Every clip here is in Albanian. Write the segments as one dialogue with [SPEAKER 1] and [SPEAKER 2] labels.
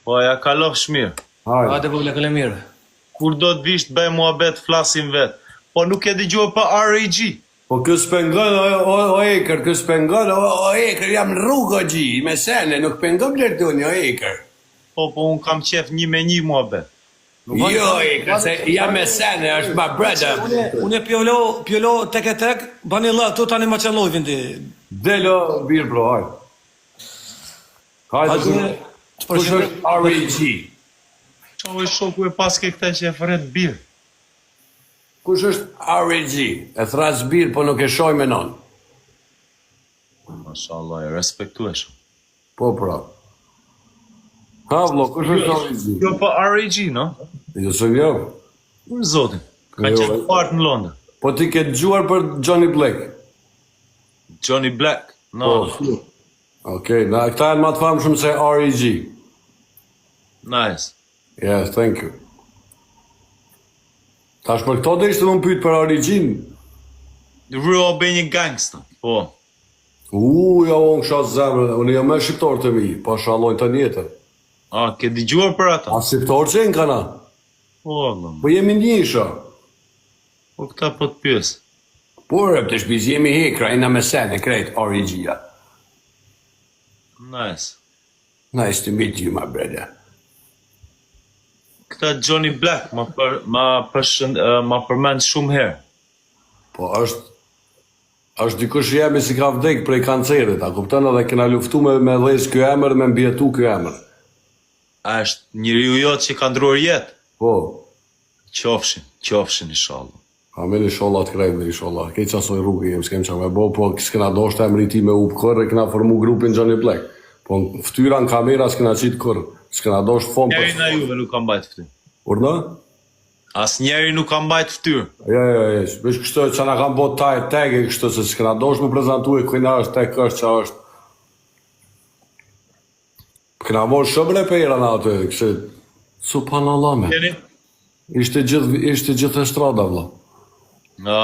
[SPEAKER 1] Po ja kalofsh mirë.
[SPEAKER 2] Hajde.
[SPEAKER 3] Hajde vogla, kale mirë.
[SPEAKER 1] Kur do të vish të bëjmë muhabet flasim vet. Po nuk e dëgjova për RAG.
[SPEAKER 2] Po ky s'pengon o, o, o ekër, ky s'pengon o, o ekër, jam në rrugë o gji, me sene, nuk pengon Blertoni o ekër.
[SPEAKER 1] Po po un kam qef një me një muhabet.
[SPEAKER 2] Jo ekër, se jam me sene, është my brother.
[SPEAKER 3] Une, une pjolo, pjolo tek e tek, bani lla, tu tani ma qelloj vindi.
[SPEAKER 2] Delo bir bro, hajde. Hajde,
[SPEAKER 3] Hajde, të
[SPEAKER 2] kush
[SPEAKER 3] përshëndes.
[SPEAKER 2] është RAG?
[SPEAKER 1] Qa oj shoku e paske këta që e thërret bir.
[SPEAKER 2] Kush është RAG? E thras bir, po nuk e shoj me non.
[SPEAKER 1] Mashallah, e respektueshëm.
[SPEAKER 2] Po pra. Ha vlo, kush është RAG?
[SPEAKER 1] Jo po RAG, no?
[SPEAKER 2] Jo se jo.
[SPEAKER 1] Për zotin. Ka
[SPEAKER 2] Jo,
[SPEAKER 1] qenë
[SPEAKER 2] e-
[SPEAKER 1] part në Londër.
[SPEAKER 2] Po ti ke dëgjuar për Johnny Black?
[SPEAKER 1] Johnny Black. No.
[SPEAKER 2] Po. Okej, na këta janë më të famshëm se RAG.
[SPEAKER 1] Nice.
[SPEAKER 2] Yes, thank you. Tash për këto dhe ishte më pyet për RAG-n.
[SPEAKER 1] Real Albanian Gangster. Po.
[SPEAKER 2] U, ja unë kisha zemrën, unë jam me shqiptar të mi, po shallojnë të njetër.
[SPEAKER 1] A, ke dëgjuar për ata?
[SPEAKER 2] A shqiptar që në kana?
[SPEAKER 1] Po, Allah.
[SPEAKER 2] Po jemi njësha.
[SPEAKER 1] Po këta po të pyes.
[SPEAKER 2] Po rëp të shpis, jemi hekra, jena me sene, krejt, RAG-a.
[SPEAKER 1] Nice.
[SPEAKER 2] Nice to meet you, my brother.
[SPEAKER 1] Këta Johnny Black ma për, ma përshën, eh, ma përmend shumë herë.
[SPEAKER 2] Po është është dikush i jemi si ka vdek prej kancerit, a kupton edhe kena luftu me, me dhez ky emër, me mbjetu ky emër.
[SPEAKER 1] A është njeriu jot që ka ndruar jetë?
[SPEAKER 2] Po,
[SPEAKER 1] Qofshin, qofshin inshallah.
[SPEAKER 2] amin inshallah të krejtve, inshallah. Kejt qasoj rrugë jem, s'kem qa me bo, po s'kena dosht emri i tij me up kurrë, e kena formu grupin Johnny Black. Po në fytyra në kamera s'kena qitë kurrë, s'kena dosht fon
[SPEAKER 1] Njeri
[SPEAKER 2] për...
[SPEAKER 1] nga juve nuk ka mbajt fytyrë.
[SPEAKER 2] Urdhë?
[SPEAKER 1] Asnjeri nuk ka mbajt fytyrë.
[SPEAKER 2] Jo, jo, jo, veç kështu që na kanë bo taj tag e kështu se s'kena dosht mu prezantu e kujna është tek është qa është. Kena marrë shumë repera në aty, kështu Subhanallah me.
[SPEAKER 1] Jeni?
[SPEAKER 2] Ishte gjithë ishte gjithë estrada vëlla.
[SPEAKER 1] Nga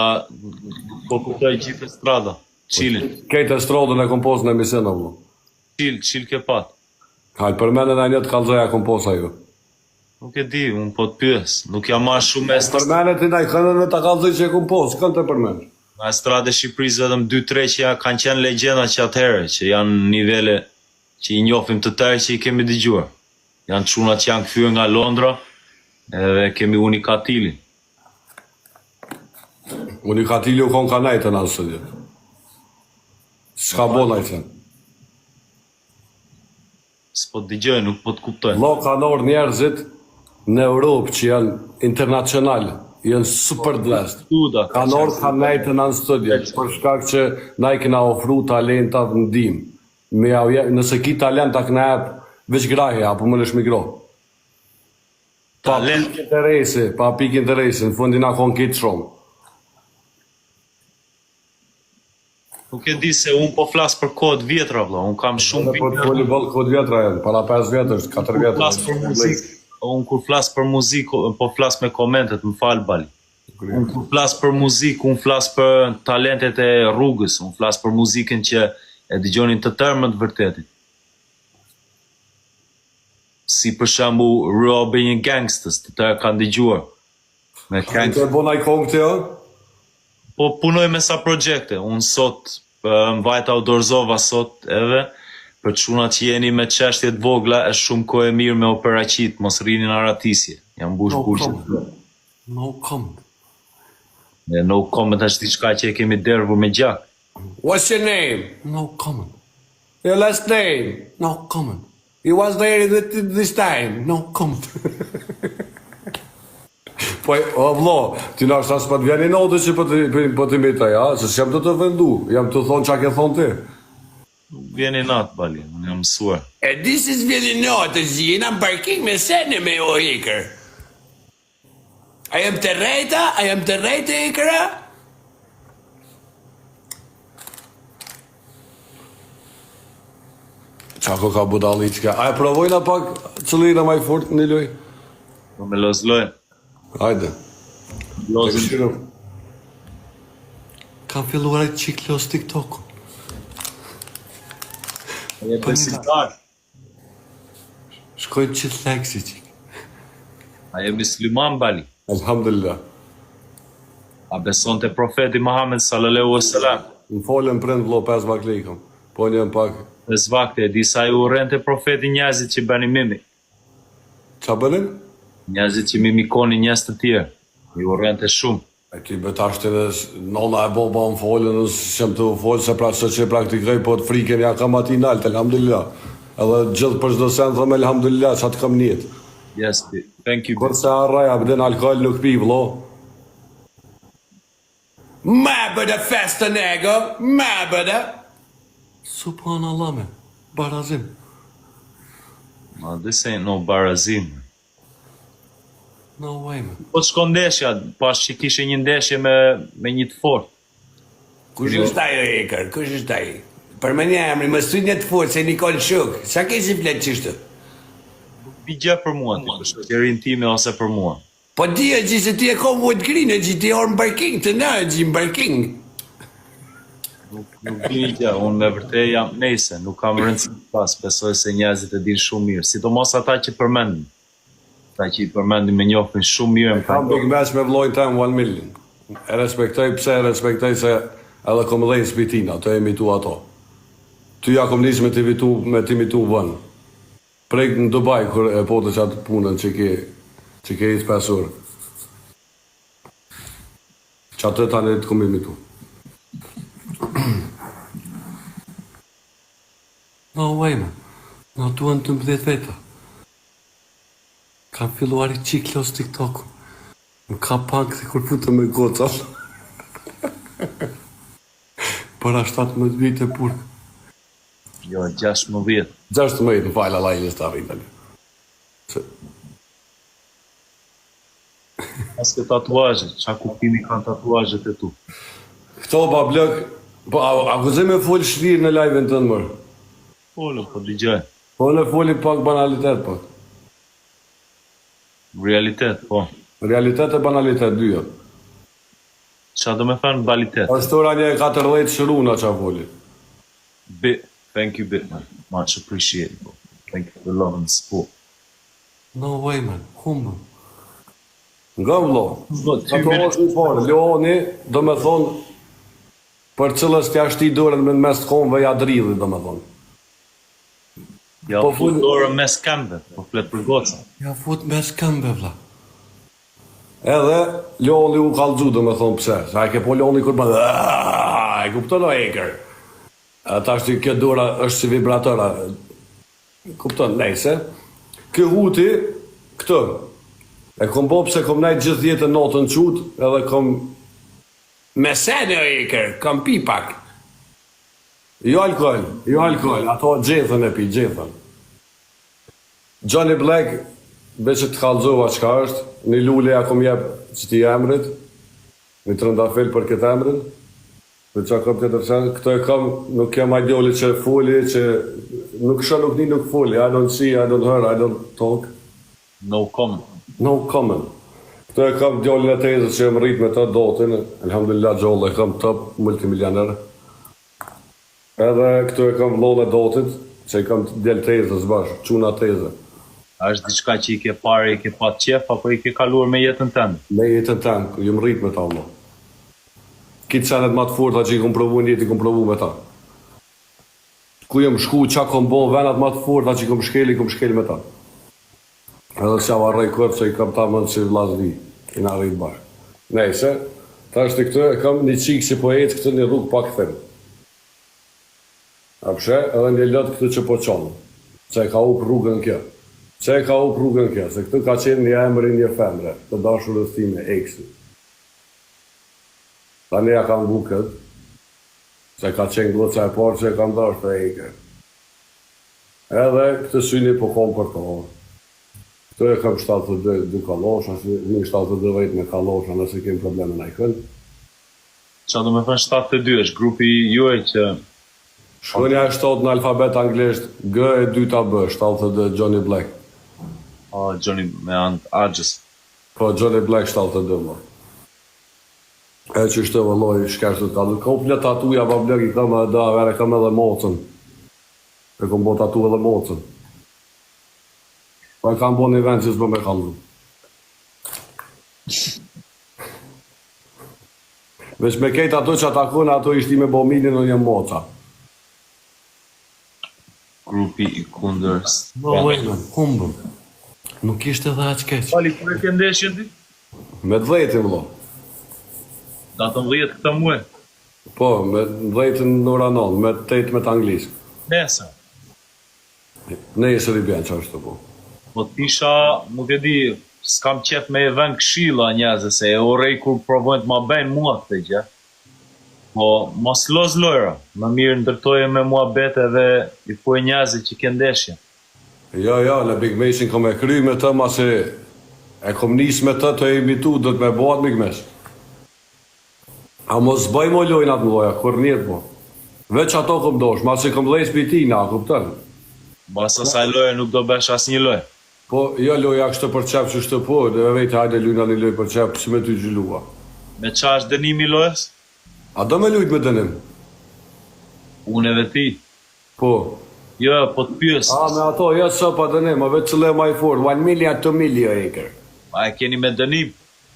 [SPEAKER 1] po kuptoj gjithë estrada. Çilin.
[SPEAKER 2] Krejt estradën e kom pos në emision vëlla.
[SPEAKER 1] Çil, çil ke pat.
[SPEAKER 2] Hajt përmendën ai një të kallzoj a kom pos ajo.
[SPEAKER 1] Nuk e di, unë po të pyes. Nuk jam marrë shumë me estrada.
[SPEAKER 2] Përmendën ti ndaj këndën e ta kallzoj që e kom pos, kënd të përmend.
[SPEAKER 1] Nga estrada e Shqipërisë vetëm 2-3 që ja, kanë qenë legjenda që atëherë, që janë nivele që i njohim të tërë që i kemi dëgjuar. Janë çuna që janë kthyer nga Londra, edhe kemi Unikatilin.
[SPEAKER 2] Unikatili u kon ka najtën atë studio. S'ka bo najtën.
[SPEAKER 1] S'po të dëgjoj, nuk po të kuptoj.
[SPEAKER 2] Vlla kanë ardhur njerëzit në Europë që janë internacional, janë super blessed.
[SPEAKER 1] Duda, ka
[SPEAKER 2] Kanë
[SPEAKER 1] qenë
[SPEAKER 2] ardhur kanë nejtën në studio, për shkak që na i kena ofru talenta në ndim. Me jau jep, nëse ki talent ta kena jep veç grahe, apo më lësh mi gro. Pa
[SPEAKER 1] Talent.
[SPEAKER 2] pikë interesi, pa pikë interesi, në fundin na kon kitë shumë.
[SPEAKER 1] Nuk e di se unë po flas për kohët vjetra vëlla, unë kam shumë
[SPEAKER 2] Edhe po të foli boll kohët vjetra janë, para 5 vjetësh, 4
[SPEAKER 1] Kur
[SPEAKER 2] vjetësh.
[SPEAKER 1] flas për muzikë, unë kur flas për muzikë, po flas me komentet, më fal Bali. Unë kur flas për muzikë, unë flas për talentet e rrugës, unë flas për muzikën që e dëgjonin të tërë më të vërtetin. Si për shembull Real Albanian Gangsters, të tërë kanë dëgjuar. Me
[SPEAKER 2] Të
[SPEAKER 1] gangsters.
[SPEAKER 2] e bon ai këngë ti, ë?
[SPEAKER 1] Po punoj me sa projekte. Unë sot e, më vajta u dorëzova sot edhe për çunat që jeni me çështje të vogla është shumë kohë e mirë me operaqit, mos rrini në aratisje. Jam mbush
[SPEAKER 2] No
[SPEAKER 1] burqet.
[SPEAKER 2] comment. No comment.
[SPEAKER 1] E no comment është diçka që e kemi derdhur me gjak.
[SPEAKER 2] What's your name? No comment. Your last name? No comment. He was there th- this time. No comment. Po, o vlo, ti nashta s'po të vjen i notë që po të, po të imitoj, a? Se s'jam të të vendu, jam të thonë qa ke thonë ti.
[SPEAKER 1] Nuk vjen i natë, Bali, unë jam mësuar.
[SPEAKER 2] E di si s'vjen i natë, zi, jena në parking me sene me o ikër. A jam të rejta? A jam të rejta ikëra? Qa ko ka budalliçka? A e provojna pak qëllina ma i fort në loj?
[SPEAKER 1] Po me loz lojën.
[SPEAKER 2] Hajde.
[SPEAKER 1] Lozim.
[SPEAKER 2] Këshiru. Kam filluar ai çik los TikTok.
[SPEAKER 1] Je besimtar.
[SPEAKER 2] Shkojnë gjithë leksi qik.
[SPEAKER 1] A je musliman Bali?
[SPEAKER 2] Alhamdulillah.
[SPEAKER 1] A beson te profeti Muhammed sallallahu alaihi wasallam?
[SPEAKER 2] Më folën prind vllo pesë vakte i kam. Po një pak.
[SPEAKER 1] Pesë vakte, e di sa i urrente profeti njerëzit që bënin mimik.
[SPEAKER 2] Ça bënin?
[SPEAKER 1] Njerëzit që mimikonin njerëz të tjerë. I urrente shumë.
[SPEAKER 2] E ti be tash edhe nona e baba më folën, unë s'jam tu folë se pra s'o që e praktikoj, po të frikën ja kam atij nalt, elhamdulillah. Edhe gjithë për çdo sen them elhamdulillah, ça të kam n'jetë.
[SPEAKER 1] Yes, thank you.
[SPEAKER 2] Kurrë s'e harroj, a blen alkool nuk pi, vllo.
[SPEAKER 3] Ma bëde festën ego, ma bëde.
[SPEAKER 2] Subhanallah me, barazim.
[SPEAKER 1] Ma this ain't no barazim.
[SPEAKER 2] No way man.
[SPEAKER 1] Po shkon ndeshja, pash që kishe një ndeshje me me një të fortë.
[SPEAKER 3] Kush është ai o ekër? Kush është ai? Përmendja emrin, mos thuj një të fortë se Nikol Shuk. Sa ke si flet qështu?
[SPEAKER 1] Nuk di gjë për mua ti, për shoqërinë time ose për mua.
[SPEAKER 3] Po di e gji se ti e ko Wood Green e gji ti orë në të në e gji në King.
[SPEAKER 1] Nuk, nuk di një gjë, unë me vërtet jam nejse, nuk kam rëndësi pas, besoj se njerëzit e dinë shumë mirë, sidomos ata që përmendin. Ata që i përmendin me njohin shumë mirë.
[SPEAKER 2] Më kam big match me vllojn tem 1 million. E respektoj pse e respektoj se edhe kom dhejnë spitina, të imitu ato. Ty ja kom nis me të imitu, me të imitu vën. Prej në Dubai kur e po të qatë punën që ke që ke hitë 5 orë. Qatë tani të kom imitu.
[SPEAKER 3] No way man. Na duhen 12 veta. Kam filluar i qiklos TikTok. Më ka pak si kur futëm me goca. Para 17 vite burg.
[SPEAKER 1] Jo, 16.
[SPEAKER 2] 16, më falë, Allah i njësta rritën. Se...
[SPEAKER 1] As ke tatuazhe, ça kuptimi kanë tatuazhet e tu?
[SPEAKER 2] Këto ba blok, po a, a guxoj me fol shlirë në live-in tënd mër?
[SPEAKER 1] Folo, po dëgjoj.
[SPEAKER 2] Po në foli pak banalitet pak.
[SPEAKER 1] Realitet, po.
[SPEAKER 2] Realitet e banalitet dyja.
[SPEAKER 1] Ça do me thënë balitet?
[SPEAKER 2] Është ora 1:40 shëruna qa foli.
[SPEAKER 1] Bit, thank you Bitman. Much appreciated. Bro. Thank you for the love and support.
[SPEAKER 3] No way man, humbëm.
[SPEAKER 2] Nga vlo.
[SPEAKER 1] Po, ty
[SPEAKER 2] Ato
[SPEAKER 1] me-
[SPEAKER 2] është i parë, Leoni, do me thonë, për cilës t'ja shti dorën me mes të komve, ja dridhi, do me thonë.
[SPEAKER 1] Ja
[SPEAKER 2] Po,
[SPEAKER 1] fut
[SPEAKER 2] fol-
[SPEAKER 1] dorën mes këmbëve, po flet për goca.
[SPEAKER 3] Ja fut mes këmbëve vlla.
[SPEAKER 2] Edhe Leoni u kallxu, do me thonë pse. Sa e ke po Leoni kur bën, "Aaah", e kupton o eker. A tash ti kjo dora është si vibrator, a, kupton, nejse. Ky huti, këtë, e kom bo pse kom nejt gjithë jetën natën qut, edhe kom,
[SPEAKER 3] Me sene o eker, kam pi pak.
[SPEAKER 2] jo alkohol, jo alkohol, ato gjethën e pi, gjethën. Johnny Black, veç që të kallxova çka është, një lule ja kom jep që ti emrit, një trëndafil për këtë emrin, dhe qa kam tjetër sen, këto e kam, nuk jam ai djali që foli, që nuk shoh, nuk ni, nuk foli, I don't see, I don't hear, I don't talk,
[SPEAKER 1] No comment.
[SPEAKER 2] no comment. Këto e kam djalin e tezës që jam rrit me të dotin, elhamdulillah gjallë e kam top multimilioner. Edhe këtu e kam vëllon e dotit, që i kam djal tezës bash, çuna teze.
[SPEAKER 1] A është diçka që i ke parë, i ke pa qef, apo i ke kaluar me jetën tënde?
[SPEAKER 2] Me jetën tënë, jam rrit me ta vëlla. Kitë senet ma të forta që i kom provu në jetë, i kom provu me ta. Ku jam shku, qa kom bo, venat ma të forta që i kom shkel, i kom shkel me ta. Edhe s'ja varroj kurrë se i kam ta mend si vllazni, i na rrit bashkë. Nejse, tash të këtë e kam një qikë si po ecë këtë një rrugë pa kthim. A pse? Edhe një lot këtë që po qonë. Se e ka hup rrugën kjo. Se e ka hup rrugën kjo? Se këtë ka qenë një emër i një femre, të dashurës time, Eksi. Tani ja kam vu këtë, se ka qenë goca e parë që e kam dashur të eke. Edhe këtë syni po kom për to. Këtë e kam 72 dy kallosha, si vinë 72 vjet me kallosha nëse kemi probleme na i kënd.
[SPEAKER 1] Qa do me thënë 72 është grupi juaj që
[SPEAKER 2] Shkronja e 7 në alfabet anglisht, G e dyta B, 72 Johnny Black.
[SPEAKER 1] oh, Johnny me anë të axhës.
[SPEAKER 2] Po Johnny Black 72 më. E që shtë vëlloj, shkash të kallu. Komplet tatuja pa blek i kam edhe da, vere kam edhe mocën. E kom bo tatu edhe mocën. Po e kam bo një vend që s'bo me kallzu. Veç me kejt ato që atakon, ato i shti me bo milin në një moca.
[SPEAKER 1] Grupi i kundër...
[SPEAKER 2] No, wait, man, humbëm. Nuk ishte dhe aq keq.
[SPEAKER 1] Pali, kur e ke ndeshjen ti?
[SPEAKER 2] Me dhjetin, vëlla.
[SPEAKER 1] Datën 10 këtë muaj.
[SPEAKER 2] Po, me dhjetën në ora 9, me 8 me të Anglisë.
[SPEAKER 1] Nesër.
[SPEAKER 2] Nesër i bjen që është po.
[SPEAKER 1] Po t'isha, nuk e di, s'kam qef me e vënë këshilla njerëzve se e urrej kur provojnë të ma bëjnë mua këtë gjë. Po mos loz lojra, më mirë ndërtoje me muhabet edhe i thuaj njerëzve që ke ndeshje.
[SPEAKER 2] Jo, jo, në Big Matchin kom e kry me të, masi e kom nis me të të imitu, do të me bo atë Big Match. A mos bëj mo lojna të mëdha, kur njet mo. Veç ato kom dosh, masi kom lejs pi tina, a kupton?
[SPEAKER 1] Mbas asaj loje nuk do bësh asnjë lojë.
[SPEAKER 2] Po, jo loja kështu për qef që shtë po, dhe vete hajde lujna një lojë për qef, si me ty gjylua.
[SPEAKER 1] Me qa është dënimi i lojës?
[SPEAKER 2] A do me lujt me dënim?
[SPEAKER 1] Unë edhe ti.
[SPEAKER 2] Po.
[SPEAKER 1] Jo, po të pyes.
[SPEAKER 2] A, me ato, jo së pa dënim, a veç qëlle ma i fort.
[SPEAKER 3] One million, two million, ekër.
[SPEAKER 1] A e keni me dënim?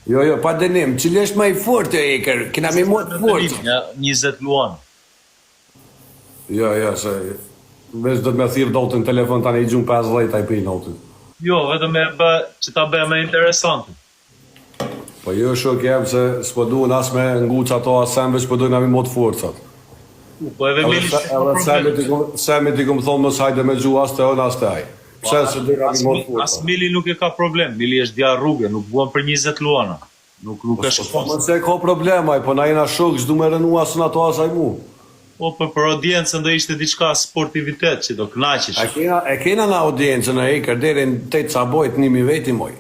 [SPEAKER 3] Jo, jo, pa dënim. Cili është më i fortë, o ekër? Kena mi mua të fortë.
[SPEAKER 1] Dënim, ja, 20 luan.
[SPEAKER 2] Jo, jo, se veç do të me thirr dotën në telefon tani i gjumë 50 ai për notit.
[SPEAKER 1] Jo, vetëm e bë që ta bëj më interesante.
[SPEAKER 2] Po jo shok jam se s'po duhen as me nguc ato as sem veç po dojnë ami më të forcat.
[SPEAKER 1] Po edhe
[SPEAKER 2] Edhe
[SPEAKER 1] Mili
[SPEAKER 2] se- edhe Semit i kom Semit i kom thonë mos hajde me gju as te on as te ai. Pse se dojnë ami
[SPEAKER 1] As,
[SPEAKER 2] më të
[SPEAKER 1] as
[SPEAKER 2] forcat.
[SPEAKER 1] Mili nuk e ka problem. Mili është djalë rrugë, nuk vuan për 20 luana. Nuk nuk është
[SPEAKER 2] Po
[SPEAKER 1] kost.
[SPEAKER 2] se ka problem ai, po na jena shok, s'du me rënu as në ato as ai mu.
[SPEAKER 1] Po për, për audiencën do ishte diçka sportivitet që do kënaqesh.
[SPEAKER 3] A kena, e kena në audiencën e ekër deri në 8 sa bojt 1000 veti moj.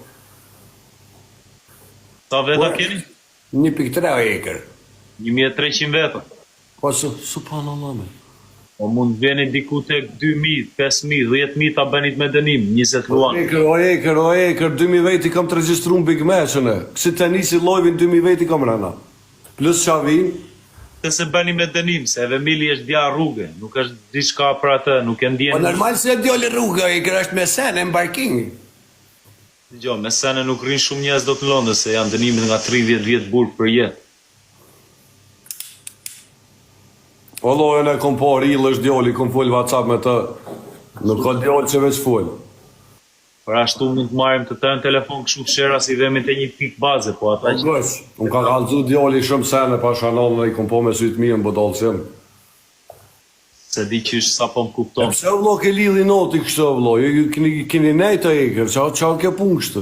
[SPEAKER 1] Sa veta keni?
[SPEAKER 3] 1.3 o ekër.
[SPEAKER 1] 1300 veta.
[SPEAKER 2] Po su subhanallah me.
[SPEAKER 1] Po mund të veni diku tek 2000, 5000, 10000 ta bënit me dënim, 20 luan.
[SPEAKER 2] Ekër, o ekër, o ekër, 2000 veti kam të regjistruar në Big Match-ën e. Kësi tenisi lojvin 2000 veti kam rëna. Plus qa vin,
[SPEAKER 1] Se se bëni me dënim, se edhe Mili është djalë rrugë, nuk është diçka për atë, nuk e ndjen.
[SPEAKER 3] Po normal se djali rrugë o ekër është me sen e në parking.
[SPEAKER 1] Dëgjoj, me sene nuk rrin shumë njerëz do të Londrës, se janë dënimet nga 30 vjet burg për jetë.
[SPEAKER 2] O lojën e kom po real është djali, kom fol WhatsApp me të. Nuk ka djalë që veç fol.
[SPEAKER 1] Për ashtu mund të marrim të tërë në telefon kështu fshera si vemi te një pikë baze, po ata që
[SPEAKER 2] Goq, unë ka kallzu djali shumë sene pa shanallën e i kom po me sytë mirë në budallë që jam.
[SPEAKER 1] se di qysh sa po më
[SPEAKER 2] E
[SPEAKER 1] kupton.
[SPEAKER 2] pse o vlo ke lidhi noti kështu o vlo? Ju ju keni keni nejt e ekër, qa qa kjo punë kështu?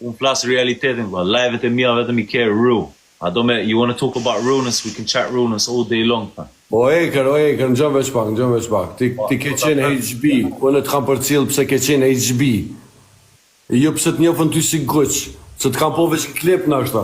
[SPEAKER 1] Unë flas realitetin, vlla. Live-et e mia vetëm i ke ru. A do me you wanna talk about runes, we can chat runes all day long. Tha.
[SPEAKER 2] O ekër, o ekër, në veç pak, në veç pak. Ti, ti ke qenë HB, unë të kam përcjell pse ke qenë HB. Jo pse të njohën ty si goq, se të kam po veç në klip nashta.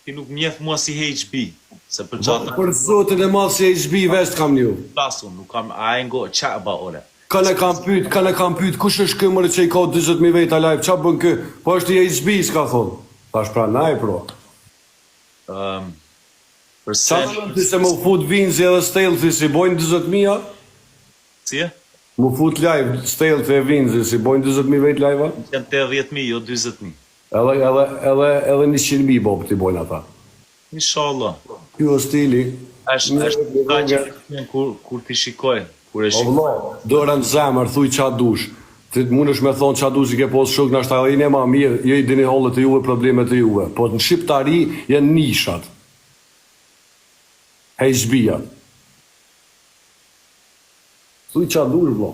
[SPEAKER 1] Ti nuk më njeh mua si HB, se për çata
[SPEAKER 2] Për zotin e madh si HB veç të kam njoh.
[SPEAKER 1] flas unë, nuk kam I ain't got a chat about all that.
[SPEAKER 2] Kanë e kam pyet, kanë e kam pyet, kush është ky more që i ka 40000 veta live, qa bën ky? Po është i HB, s'ka thonë. Tash pra naj pro.
[SPEAKER 1] Um, për
[SPEAKER 2] Qa
[SPEAKER 1] sen,
[SPEAKER 2] të ti se më fut Vinzi edhe Stealthy si bojnë 40000 a?
[SPEAKER 1] si e?
[SPEAKER 2] Më fut live Stealthy e Vinzi si bojnë 40000 vet live a?
[SPEAKER 1] Janë 80000, jo 40000.
[SPEAKER 2] Edhe edhe edhe edhe 100000 bob ti bojnë ata.
[SPEAKER 1] Inshallah.
[SPEAKER 2] Ky është stili.
[SPEAKER 1] Është është diçka që më pëlqen kur kur ti shikoj, kur e
[SPEAKER 2] O
[SPEAKER 1] shikoj.
[SPEAKER 2] vëlla, dora në zemër, thuj qa dush. Ti mundesh me thonë qa dush i ke pos shok, nashta edhe jeni ma mirë, jo i dini hollet e juve, problemet e juve. Po në shqiptari janë nishat. HB-ja. Thuj qa dush, vëlla.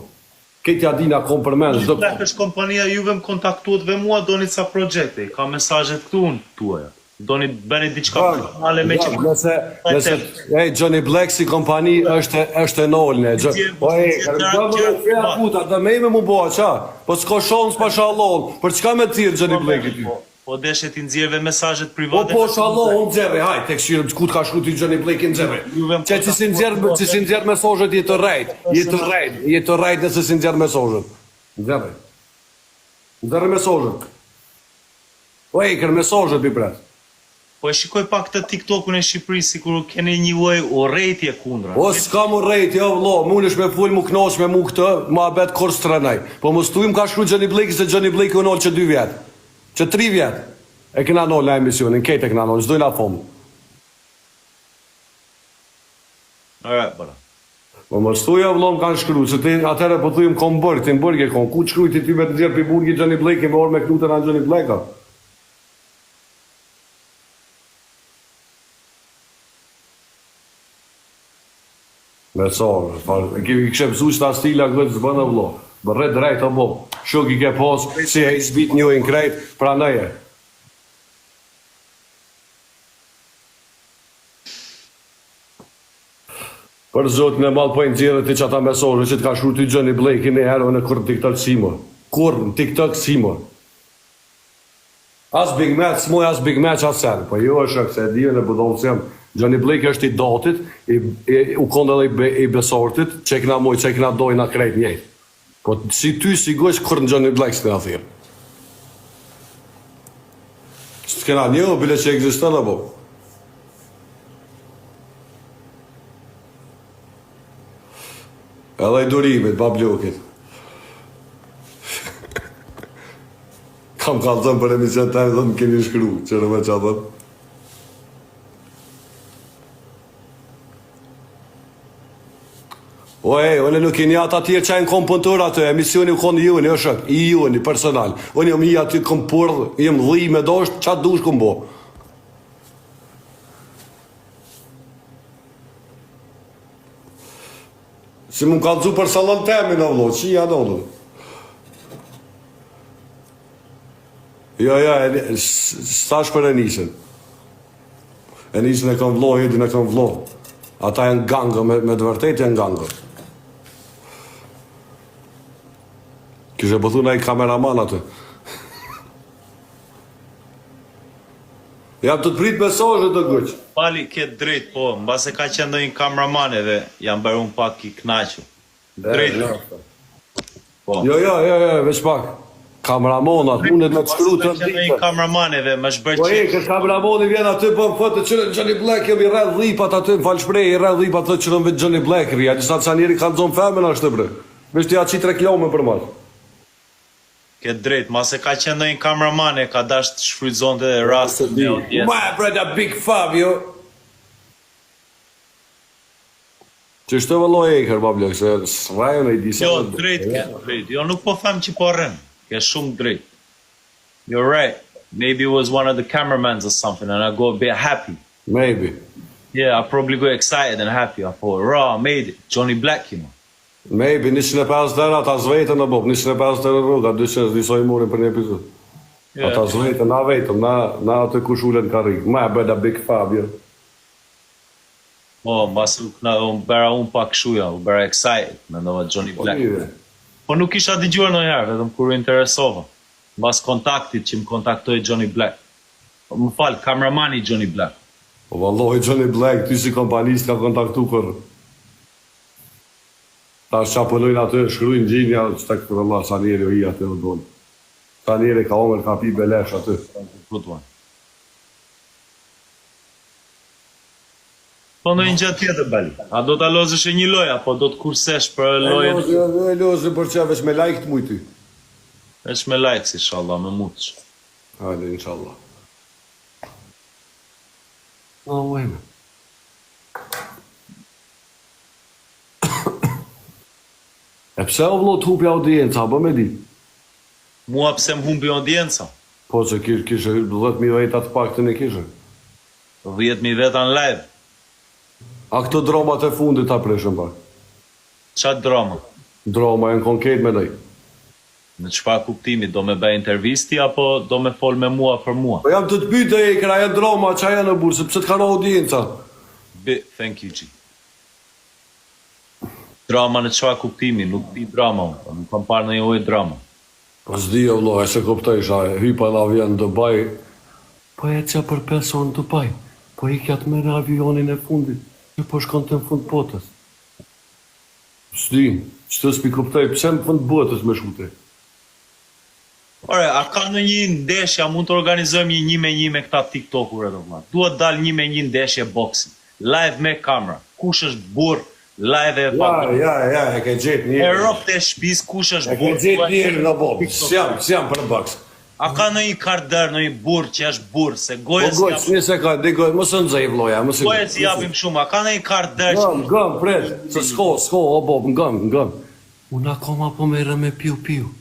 [SPEAKER 2] Këtë ja dina kom përmend, çdo
[SPEAKER 1] Black është kompania juve më kontaktuat dhe mua doni ca projekte, ka mesazhet këtu unë tuaja. Doni të bëni diçka personale me që
[SPEAKER 2] Nëse, nëse, ej, Johnny Black si kompani është është e nolne. Jo, po ej, do më të puta, do me me mu bo, qa? Po s'ka shans pasha Allah. Për çka me thirr Johnny Black ty?
[SPEAKER 1] Po, po deshe ti nxjerrve mesazhet
[SPEAKER 2] Po
[SPEAKER 1] private.
[SPEAKER 2] po shallah, unë nxjerrë, haj, tek shirëm ku të ka shkruar ti Johnny Black nxjerrë.
[SPEAKER 1] Juve më
[SPEAKER 2] Që ti si nxjerr, që si nxjerr mesazhet je të rrejt, je të rrejt, je të rrejt nëse si nxjerr mesazhet. Nxjerrë. Nxjerrë mesazhet. Po ej, kër mesazhet bi pres.
[SPEAKER 1] Po e shikoj pak këtë TikTokun e Shqipërisë sikur keni një lloj urrejtje kundra.
[SPEAKER 2] O s'kam urrejtje o vllo, munesh me fol mu knaq me mu këtë muhabet kurr s'trenoj. Po mos thuj më ka shkru Johnny Black se Johnny Black u nal që dy vjet. Që tri vjet. E kena nal na emisionin, krejt e kena nal, s'dojna famë.
[SPEAKER 1] Alright, bro.
[SPEAKER 2] Po mos thuj o vllo më kanë shkru, se ti atëherë po thuj më kom burg, ti në burg e kon. Ku të shkrujti ty me të nxjerr pi burgi Johnny Black me ardh me knu te na Johnny Black a. Me sa, e kemi kishe mësu që ta stila këtë s'bën o vllo. Bërre drejt o bo. Shok i ke pas, si e zbit njojnë krejt, pranoje. Për zotin e madh po i nxjerrë ti qata mesazhe që të ka shkru ty Johnny Black një herë unë kurrë në TikTok s'hi mo. Kurrë në TikTok s'hi mo. As big match s'muj as big match as sen po jo shok se e di unë budall s'jam Johnny Black është i datit i, i u kon edhe i, be, i besortit që e kena mojt që e kena dojna krejt njejt po si ty si goq kurrë në Johnny Black s'kena thirr s'kena njoh bile që ekziston apo Edhe i durimit, bablokit. Kam kallzon për emision tem dhe më keni shkru, që në me qa thënë. O e, unë nuk i një ata tjerë që janë kom punëtor aty, emisioni u konë joni, o shok, i joni, personal. Unë jam i aty kom pordh, jam dhi me dosht, qa dush kom bo. Si më kallzu për sallon temin, o vlo, që ja nodhën? Jo, jo, e, s'thash për Enisën. Enisën e kam vlo, Edin e kam vlo. Ata janë gangë, me, me të vërtet janë gangë. Kishe po thu naj kameraman aty. Jam të të prit mesazhet të guq.
[SPEAKER 1] Pali ke drejt po, mbase ka qenë ndonjë kameraman edhe jam bërë unë pak i kënaqur. Drejt.
[SPEAKER 2] Po. Jo, jo, jo, jo, veç pak. Kameramonat, mundet me të shkru të
[SPEAKER 1] Ka qenë ndonjë kameraman edhe më është bërë
[SPEAKER 2] Po e, këtë kameramoni vjen aty, po më thotë që Johnny Black jam i rreth dhipat aty, më fal shpreh, i rreth dhipat thotë që në vetë Johnny Black rri, a disa ca njeri kanë zonë femën ashtu bre. Veç ti ja qit reklame për mas.
[SPEAKER 1] Ke drejt, mase ka qenë ndonjë kameraman e ka dashur të shfrytëzonte rastin me audiencën.
[SPEAKER 3] My brother Big Fabio.
[SPEAKER 2] Që shtë vëllo e kër, bablok, se s'rajën e i disa.
[SPEAKER 1] Jo, drejt ke, drejt. Jo, nuk po them që po rren. Ke shumë drejt. You're right. Maybe it was one of the cameramans or something and I go a bit happy.
[SPEAKER 2] Maybe.
[SPEAKER 1] Yeah, I probably go excited and happy. I thought, raw, I made it. Johnny Black, you know.
[SPEAKER 2] Maybe, 150 euro ata zvetën në bob, 150 euro rroga, 200 s'di sa i morin për një epizod.
[SPEAKER 1] Yeah.
[SPEAKER 2] Ata zvetën, na vetëm, na, na aty kush ulet në karrik. My brother Big Fabio.
[SPEAKER 1] Po, mbasi u këna, u bëra unë pak kështu ja, u bëra excited, mendova Johnny
[SPEAKER 2] Po
[SPEAKER 1] Black.
[SPEAKER 2] mirë.
[SPEAKER 1] Po nuk kisha dëgjuar ndonjëherë, vetëm kur u interesova. Mbas kontaktit që më kontaktoi Johnny Black. Po, Më fal, kameramani Johnny Black.
[SPEAKER 2] Po vallahi Johnny Black, ty si kompani s'ka kontaktu kurrë. Tash qa punojnë aty, shkruajnë gjinja, çka vëlla sa njeri o hi aty o dol. Sa njeri ka hongër, ka pi belesh aty.
[SPEAKER 1] Good one. Po ndonjë gjë tjetër Bali. A do ta lozësh e një lojë apo do të kursesh për
[SPEAKER 2] E
[SPEAKER 1] lojën?
[SPEAKER 2] lozi, e lozi për që veç me like të mujti.
[SPEAKER 1] Veç me likes inshallah, me mutsh.
[SPEAKER 2] Hajde, inshallah. Oh, wait. E pse o vlo të hupi audienca, bë me di?
[SPEAKER 1] Mua pse më humbi audienca?
[SPEAKER 2] Po që kish, kishe 10.000 veta të paktën e kishe.
[SPEAKER 1] 10.000 veta në live.
[SPEAKER 2] A këto dramat e fundit ta preshën pak?
[SPEAKER 1] Qa drama?
[SPEAKER 2] Drama janë konkret me daj.
[SPEAKER 1] Në çfarë kuptimi, do me bëj intervisti apo do me fol me mua për mua?
[SPEAKER 2] Po jam të të pyet e ekra, janë drama, qa janë në burë, sepse të kanë audienca.
[SPEAKER 1] Bi, thank you G. Drama në çfarë kuptimi, nuk di drama unë, po nuk kam parë ndonjë lloj drama.
[SPEAKER 2] Po s'di o vlo, e se kuptoj sha, hypa në avion në Dubai. Po ecja për 5 orë në Dubai, po ikja të merë avionin e fundit, që po shkon të në fund botës. S'di, që të s'pi kuptoj, pse në fund botës me shku ti?
[SPEAKER 1] Ore, a ka ndonjë ndeshje, a mund të organizojmë një një me një me këta tiktokurët o vlla. Dua të dal një me një ndeshje boksi. Live me kamera. Kush është burrë live e
[SPEAKER 2] pa. Ja, ja, ja, e ke gjetë
[SPEAKER 1] një. E robt e shtëpisë kush është
[SPEAKER 2] burrë. E ke gjetë një në boks. S'jam, s'jam për boks.
[SPEAKER 1] A ka ndonjë kardër, ndonjë burrë që është burrë, se
[SPEAKER 2] gojës Po gojë, nëse ka, di gojë, mos e nxej vlloja, mos e.
[SPEAKER 1] Gojës i japim shumë, a ka ndonjë kardër
[SPEAKER 2] që Ngëm, ngëm, prit, se s'ko, s'ko, o bob, ngëm, ngëm. Unë akoma po merrem me piu
[SPEAKER 1] piu.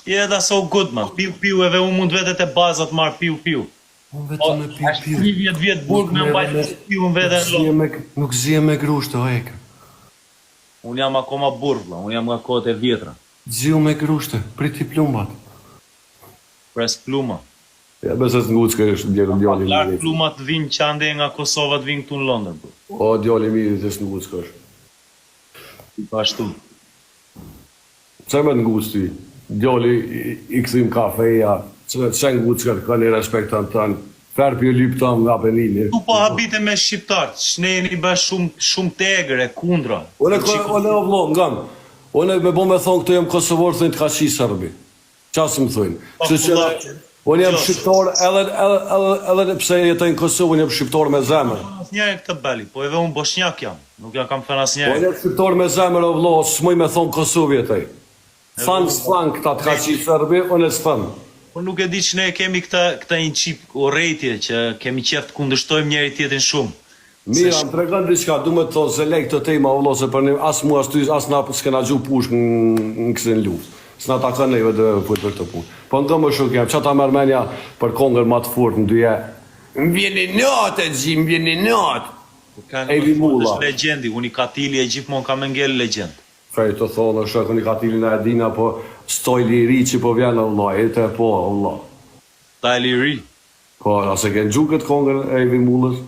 [SPEAKER 1] Yeah, that's so good man. Piu piu edhe unë mund vete te baza të marr piu
[SPEAKER 2] piu. Unë vetëm me piu piu.
[SPEAKER 1] 30 vjet burg me mbajt piu unë vete
[SPEAKER 2] në me nuk zihem me grushte o ekër.
[SPEAKER 1] Unë jam akoma burrë vlla, unë jam nga kohët e vjetra.
[SPEAKER 2] Ziu me grushte, priti plumbat.
[SPEAKER 1] Pres pluma.
[SPEAKER 2] Ja besoj se ngucka është djali
[SPEAKER 1] djali i mirë. Pluma të vinë që andej nga Kosova të vinë këtu në Londër
[SPEAKER 2] bro. O djali i mirë është ngucka është.
[SPEAKER 1] Po ashtu.
[SPEAKER 2] Pse me të nguc ty? Djali i kthym kafeja, çe çe ngucka ka një respekt tan tan. Fer pi lyp tam nga
[SPEAKER 1] Penini. Tu po habitem me shqiptarët, ç'ne jeni ba shumë shumë të egër e kundra.
[SPEAKER 2] Unë unë o vllo, ngam. Unë me bo me thon këtu jam kosovar thonë të ka qi serbi. Ça s'më thonë. Kështu që unë jam shqiptar edhe edhe edhe edhe pse jetoj në Kosovë unë jam shqiptar me
[SPEAKER 1] zemër. Asnjëherë këtë Bali, po edhe unë boshnjak jam, nuk ja kam thënë
[SPEAKER 2] asnjëherë. Unë jam shqiptar me zemër o vllo, s'muj me thon Kosovë jetoj. Than s'than këta të ka qi serbi, unë s'them.
[SPEAKER 1] Po nuk e di ç'ne e kemi këtë këtë një çik urrejtje që kemi qef të kundërshtojmë njëri tjetrin shumë.
[SPEAKER 2] Mirë, a më tregon diçka, du me të thonë se lej këto tema o vëlla se për ne as mua as ty as na s'kena gju pushkë në kësi në luftë. S'na takon neve të fol për këto punë. Po nga më shok jam, ça ta merr menja për kongën ma të fortë në dyje.
[SPEAKER 3] Më vjen inat e gji, më vjen
[SPEAKER 1] inat. Po kanë
[SPEAKER 2] Ejvi Mulla.
[SPEAKER 1] është legjendi, Unikatili e gjithmonë ka me ngel legjend.
[SPEAKER 2] Çka je tu thonë o shok Unikatili na e dina po stajli i ri që po vjen o vëlla, ete po o vëlla.
[SPEAKER 1] Stajli i ri.
[SPEAKER 2] Po, a s'e ke ngju këtë kongën e Ejvi Mullës?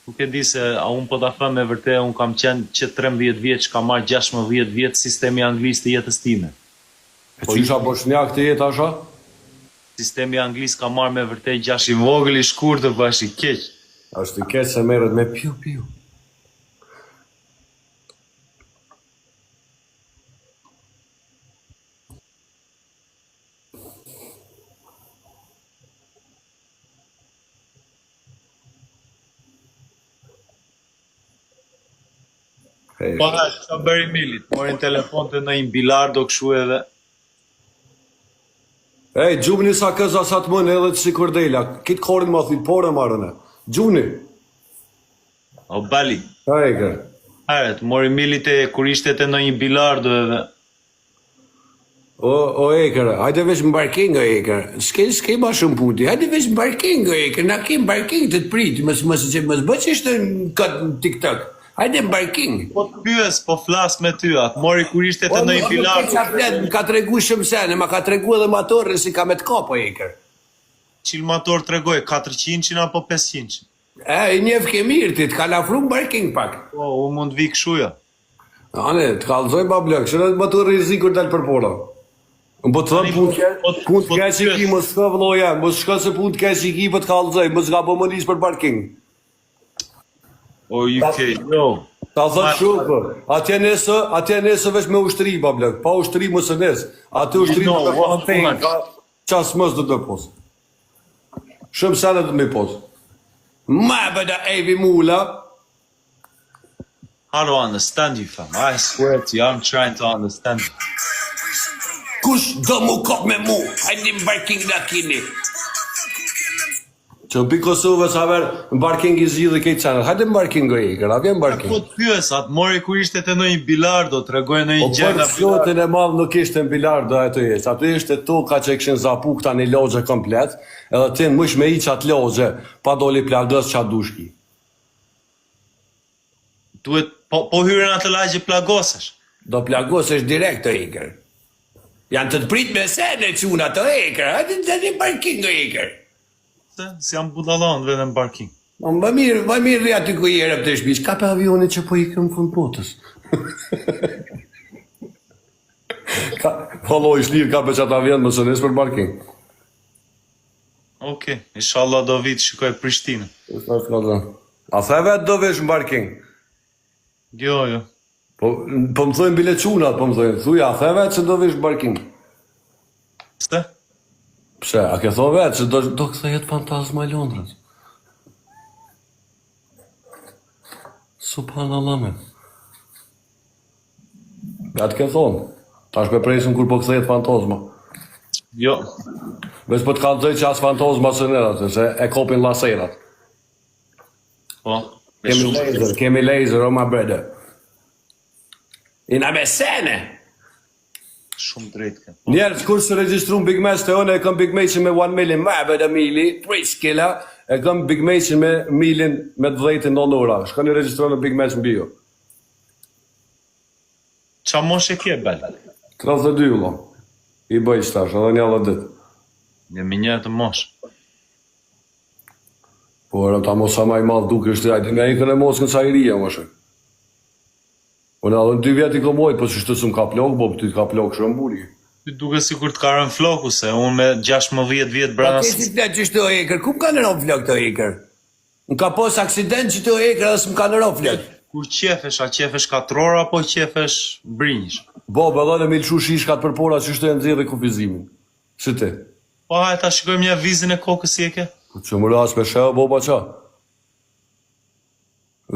[SPEAKER 1] Nuk e di se a unë po ta them me vërte unë kam qenë që 13 vjeç kam marrë 16 vjet sistemi i Anglisë të jetës
[SPEAKER 2] time. E qysh a boshnjak të jetë asha?
[SPEAKER 1] Sistemi i Anglisë ka marrë me vërte 6 i vogël i shkurtër po është i
[SPEAKER 2] keq. Është i keq se merret me piu piu.
[SPEAKER 1] Hey. Po ha, çka bëri Milit? Mori në telefon te ndonjë bilardo kështu edhe.
[SPEAKER 2] Ej, gjumni sa këza sa të mën edhe të si kordela. Kit korin ma thit, pore marrën e. Gjumni.
[SPEAKER 1] O Bali.
[SPEAKER 2] Ej, kë.
[SPEAKER 1] Hajt, mori Milit e kur ishte te ndonjë bilardo edhe.
[SPEAKER 2] O, o ekër,
[SPEAKER 3] hajde veç në parking o ekër. S'ke, s'ke ma shumë punë ti. Hajde veç në parking o ekër, na ke në parking të të prit, mos mos mos bëj që ishte në kët në TikTok. Hajde në
[SPEAKER 1] parking. Po të pyes, po flas me ty, atë mori kur ishte te ndonjë
[SPEAKER 3] bilardo. Po, flet, më ka tregu shumë sene, ma ka tregu edhe motorin si ka me të kap o ekër.
[SPEAKER 1] Cil motor tregoi, 400 apo 500?
[SPEAKER 3] E, i njeh ke mirë ti, të ka lafru në parking pak.
[SPEAKER 1] Po, unë mund të vi kështu ja.
[SPEAKER 2] Ane, të kallëzoj pa blok, që në të rrezik kur dal përpara. Unë po të them punë të
[SPEAKER 1] po,
[SPEAKER 2] punë të po keq i ki, mos shko vëlla jam, mos shko se punë të keq i ki, po të kallëzoj, mos gabo më nis për parking.
[SPEAKER 1] O UK, jo.
[SPEAKER 2] Ta thot shumë, po. Atje nesë, atje nesë veç me ushtri pa blok, pa ushtri mos e nis. Aty ushtri
[SPEAKER 1] no,
[SPEAKER 2] do të thonë, ka ças mos do të pos. Shumë sene do të më pos.
[SPEAKER 3] Ma bëda Evi Mula,
[SPEAKER 1] How to understand you fam? I swear to you, I'm trying to understand you.
[SPEAKER 3] Kush do mu kop me mu? Hajde në parking na kini.
[SPEAKER 2] Që pi Kosovës haver në parking i zgjidhi krejt senet. Hajde në parking o ikër, a vjen në parking.
[SPEAKER 1] Po të pyes, atë mori kur ishte te ndonjë bilardo, tregoi ndonjë
[SPEAKER 2] gjë nga bilardo. O për zotin e madh nuk ishte në bilardo ato jesh. Aty ishte toka që e kishin zapu këta një lagje komplet, edhe ti mujsh me iq atë lagje, pa doli plagos ça dush ki.
[SPEAKER 1] Duhet po po hyre në atë lagje plagosesh.
[SPEAKER 3] Do plagosesh direkt o ikër. Janë të të prit me sene çuna të ikër. Hajde të në parking o ikër.
[SPEAKER 1] Se si jam budallon vetëm në parking.
[SPEAKER 3] Po më mirë, më mirë rri aty ku je rreth të shtëpisë.
[SPEAKER 2] Kape avionin që po ikën në fund botës. Ka, Vallo, i shlirë kape qatë avion, mos e nis për parking.
[SPEAKER 1] Okej, inshallah do vi të shikoj Prishtinën.
[SPEAKER 2] A the vetë do vish në parking?
[SPEAKER 1] Jo, jo.
[SPEAKER 2] Po, po më thojnë bile çunat, po më thojnë, thuj, a the vetë që do vish në parking?
[SPEAKER 1] Pse?
[SPEAKER 2] Pse, a ke thonë vetë se do, do kthehet fantazma e Londrës? Subhanallah me. Atë ke thonë. Tash pe presim kur po kthehet fantazma.
[SPEAKER 1] Jo.
[SPEAKER 2] Veç po të kallzoj që as fantazma s'e nër atë, se e kopin laserat.
[SPEAKER 1] Po. Me
[SPEAKER 2] Kemi
[SPEAKER 1] shumë.
[SPEAKER 2] laser, kemi laser, o my brother. Jena me sene.
[SPEAKER 1] Shumë drejt ke.
[SPEAKER 2] Njerëz kur s'u regjistru Big Match te unë e kam Big Matchin me 1 million, ma bëda mili, Priscilla, e kam Big Matchin me milin me të dhejtin në ora. Shkoni regjistro në Big Match në bio.
[SPEAKER 1] Qa moshe ke, Bal?
[SPEAKER 2] 32 vëlla. I bëj tash, edhe një edhe ditë.
[SPEAKER 1] Jemi një të moshë.
[SPEAKER 2] Po era ta mos sa ma i madh duke është ai nga ikën e moskën sa i ri jam është. Unë edhe në dy vjet i kom mojt, po qështu s'm ka plok, po ty të ka plok shumë buri.
[SPEAKER 1] Ty duke sikur të ka rënë floku, se unë me 16 vjet
[SPEAKER 3] Pa
[SPEAKER 1] brenda
[SPEAKER 3] ke si flet qështu o ekër, ku më kanë rënë flok të ekër? Më ka pas aksident që të ekër edhe s'më kanë rënë flok.
[SPEAKER 1] Kur qefesh, a qefesh katror apo qefesh brinjësh?
[SPEAKER 2] Bo, edhe në mi lëshu shishkat përpora qështu e nxjerrë kufizimin. Si ti?
[SPEAKER 1] Po hajde ta shikojmë një vizin e kokës si e ke?
[SPEAKER 2] Po që më ras me sheo, bo, pa qa?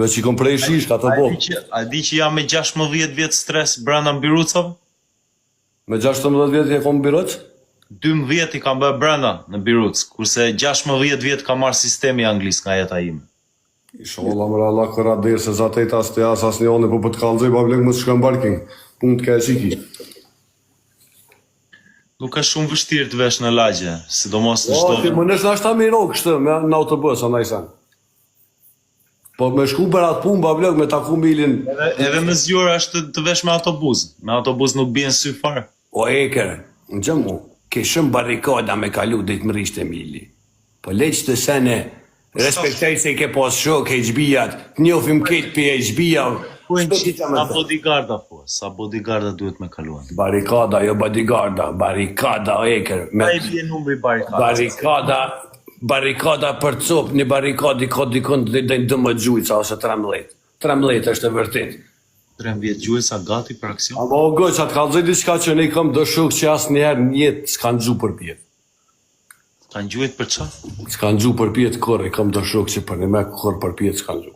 [SPEAKER 2] Veç i kom prej shishkat, të
[SPEAKER 1] A
[SPEAKER 2] bo.
[SPEAKER 1] di që, a di që jam me 16 vjet stres brenda në birucave?
[SPEAKER 2] Me 16 vjet e kom biruc?
[SPEAKER 1] 12 i kam bërë brenda në biruc, kurse 16 vjet ka marrë sistemi i anglisë nga jeta ime.
[SPEAKER 2] Inshallah më Allah këra derë se zatejt as të as as një onë, po po të kallëzoj pa blek mos shkon parking. Punë të keq i ki.
[SPEAKER 1] Nuk është shumë vështirë të vesh në lagje, sidomos në
[SPEAKER 2] Po,
[SPEAKER 1] çdo
[SPEAKER 2] ti më nësh nashta miro kështu me në autobus a najsen. Po me shku për atë punë pa blek me taku milin.
[SPEAKER 1] Edhe, edhe më zgjur është të, të vesh me autobus. Me autobus nuk bien sy fare.
[SPEAKER 3] O ekër, në gjëmu, ke shumë barrikada me kalu dhe të më rishte mili. Po leq të sene, respektoj se i ke pas shok, HB-at, të njofim këtë për HB-a.
[SPEAKER 1] Po
[SPEAKER 3] S'po ti ta
[SPEAKER 1] sa
[SPEAKER 3] më thë.
[SPEAKER 1] bodyguarda po, sa bodyguarda duhet me kaluan.
[SPEAKER 3] Barrikada, jo bodyguarda, barrikada o ekër. Me
[SPEAKER 1] Sa i bie numri barrikadës?
[SPEAKER 3] barrikada, barrikada për cop, një barrikadë i ka dikon dhe dhe 12 gjujca ose 13. 13 është e vërtet.
[SPEAKER 1] 13 gjuhë gati për aksion.
[SPEAKER 2] Ama o gëq, atë kallëzoj diçka që ne kam do shok që asnjëherë në jetë s'kan gju për pjetë.
[SPEAKER 1] Kanë gjuajt për çfarë?
[SPEAKER 2] S'kan gju për pjetë kurrë, i kam do shok që për një me kurrë për pjetë s'kan gju.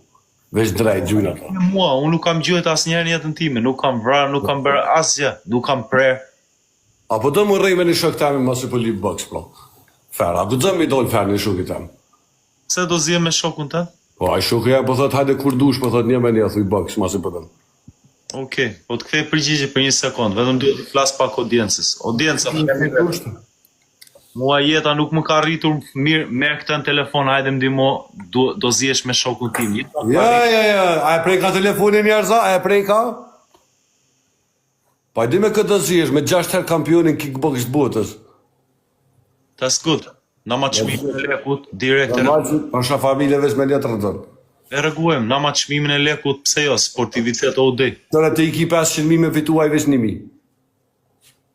[SPEAKER 2] Veç drejt gjujnë ata.
[SPEAKER 1] Me mua, unë nuk kam gjuajt asnjëherë në jetën time, nuk kam vrarë, nuk kam bërë asgjë, nuk kam prerë.
[SPEAKER 2] A po do më rrej me një shok temi masi po lyp box, bro. Fer, a guxon mi dol fer një shokit tem?
[SPEAKER 1] Pse do zihem me shokun tënd?
[SPEAKER 2] Po ai shoku ja po thot hajde kur dush, po thot një me një, thuj box, masi po dëm.
[SPEAKER 1] Okej, po të kthej përgjigje për një sekond, vetëm duhet të flas pak audiencës. Audienca, mua jeta nuk më ka rritur mirë, merr këtë në telefon, hajde më ndihmo, do, do zihesh me shokun tim. Jeta më ka
[SPEAKER 2] Ja,
[SPEAKER 1] rritur.
[SPEAKER 2] ja, ja, a e preka telefonin njerëza, a e preka? Pa e di me këtë do zihesh, me 6 herë kampionin kickbox të botës.
[SPEAKER 1] That's good. Na ma çmimin e lekut direkt e,
[SPEAKER 2] Pasha familje veç me letër rëndon.
[SPEAKER 1] e rreguojmë, na ma çmimin e lekut, pse jo, sportivitet all day.
[SPEAKER 2] Tëre të i ki 500.000 me fitu ai veç 1.000.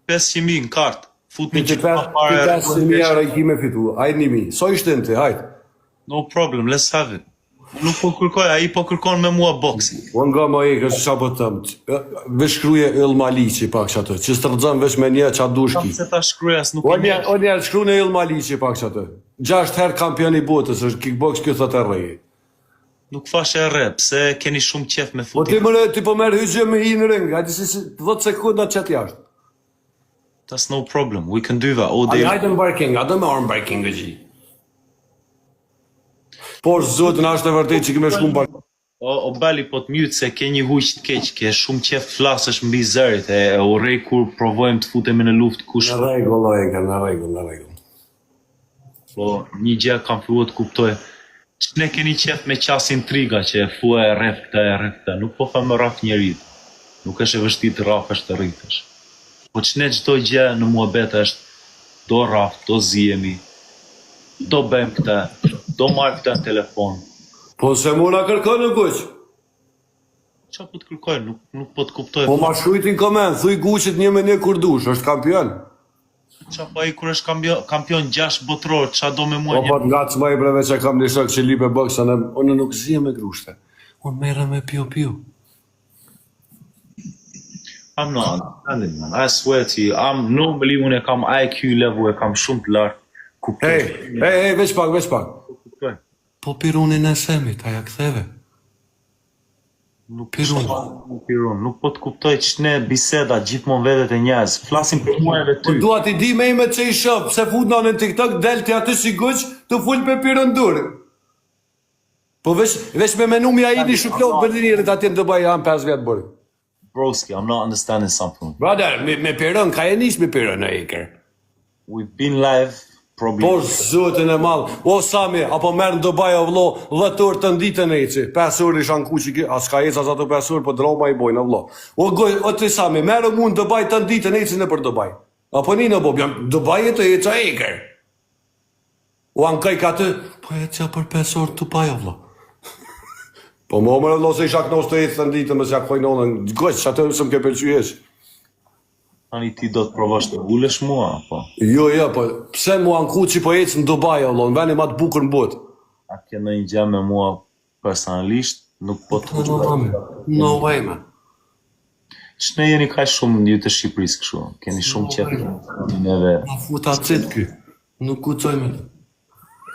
[SPEAKER 1] 500.000 në kartë. Futni
[SPEAKER 2] Ti
[SPEAKER 1] që pa pare. e
[SPEAKER 2] 500.000 euro i ki me fitu, ai 1.000. So ishte në ti, hajt.
[SPEAKER 1] No problem, let's have it. Unë Nuk po kërkoj, ai po kërkon me mua boxing.
[SPEAKER 2] Po nga më e kështë qa po të them, veç shkruje Yll Maliqi pak që atë, që s'të veç me një qa dush ki.
[SPEAKER 1] Se ta shkruaj as nuk
[SPEAKER 2] O
[SPEAKER 1] e
[SPEAKER 2] një,
[SPEAKER 1] njeh.
[SPEAKER 2] o një, shkru në Yll Maliqi pak që atë. Gjasht herë kampion i botës, është kickbox kjo thotë e rreji.
[SPEAKER 1] Nuk fash e rre, pse keni shumë qef me
[SPEAKER 2] Po
[SPEAKER 1] futi.
[SPEAKER 2] ti më ti po merr hygjë me hi në ring, hajde si, si 10 sekonda qet jashtë.
[SPEAKER 1] That's no problem. We can do that all
[SPEAKER 3] Ai
[SPEAKER 1] day.
[SPEAKER 3] hajde në parking, a do me orë në parking e gji.
[SPEAKER 2] Por zotin është e vërtetë që kemi shku në parking.
[SPEAKER 1] O, o Bali, po të mute se ke një huq të keq, ke shumë qef flasësh mbi zërit, e, e urrej kur provojmë të futemi në luftë kush
[SPEAKER 2] Në rregull, o Eker, në rregull, në rregull.
[SPEAKER 1] Po një gjë kam filluar të kuptoj. Që ne keni qef me qas intriga që e fua e rref këtë e rref këtë, nuk po them me rraf njerit. Nuk është e vështirë të rrafesh të rritesh. Po që ne çdo gjë në muhabet është do rraf, do zihemi, do bëjmë këtë, do marr këtë në telefon.
[SPEAKER 2] Po se mora kërkon në guq.
[SPEAKER 1] Qa po të kërkoj, nuk, nuk po të kuptoj.
[SPEAKER 2] Po ma shkrujt në koment, thuj Guqit një me një kur dush, është kampion.
[SPEAKER 1] Qa po ai kur është kampion, kampion 6 botror, qa do me mua
[SPEAKER 2] Po
[SPEAKER 1] një
[SPEAKER 2] po të ngacë më i breve që kam një shok që lipe boksa, në, unë nuk zihem me grushte. Unë merrem me piu piu.
[SPEAKER 1] I'm not understanding man. I swear to you, I'm normally unë e kam IQ level e kam shumë të lartë. Kuptoj.
[SPEAKER 2] Hey, hey, hey, veç pak, veç pak.
[SPEAKER 1] Kuptoj.
[SPEAKER 2] Po pirunin e Semit, a ja ktheve?
[SPEAKER 1] Nuk
[SPEAKER 2] Pirun.
[SPEAKER 1] Nuk pirun, nuk po të kuptoj ç'ne biseda gjithmonë vetet e njerëz. Flasim për mua edhe
[SPEAKER 2] Po
[SPEAKER 1] ty.
[SPEAKER 2] dua t'i di me ime që i shoh, pse futna në TikTok del ti aty si guq të ful me pirun dur. Po veç veç me menu mi ai një shuplok për njërit atje në Dubai janë 5 vjet burr.
[SPEAKER 1] Broski, I'm not understanding something.
[SPEAKER 3] Brother, me, me pirën, ka e nis me pirën e iker.
[SPEAKER 1] We've been live probably.
[SPEAKER 2] Po zotën e madh, o Sami, apo merr në Dubai o vllo, 10 orë të ditën eci, 5 orë isha në kuqi, a s'ka ecë as ato 5 orë, po droma i bojnë o vllo. O goj, o ti Sami, merr mu në Dubai të ditën eci nëpër Dubai. Apo një në bob, jam Dubai e të eca eker. U ankoj ka të, po ecja për 5 orë të Dubai o vllo. Po më omër vllo se isha kënos të ecë të ditën, mos ja koj nonën, goj, që atë s'm ke pëlqy hiç.
[SPEAKER 1] Tani ti do të provosh të ulesh mua apo?
[SPEAKER 2] Jo, jo, po pse mu anku që po ecë në Dubai o vllo, në vendin më të bukur në botë.
[SPEAKER 1] A ke ndonjë gjë me mua personalisht? Nuk po të
[SPEAKER 2] No,
[SPEAKER 1] kuptoj.
[SPEAKER 2] no way, man.
[SPEAKER 1] Ç'ne jeni kaq shumë ju të Shqipërisë kështu? Keni shumë qejf neve.
[SPEAKER 2] Na futa cit ky. Nuk guxoj me.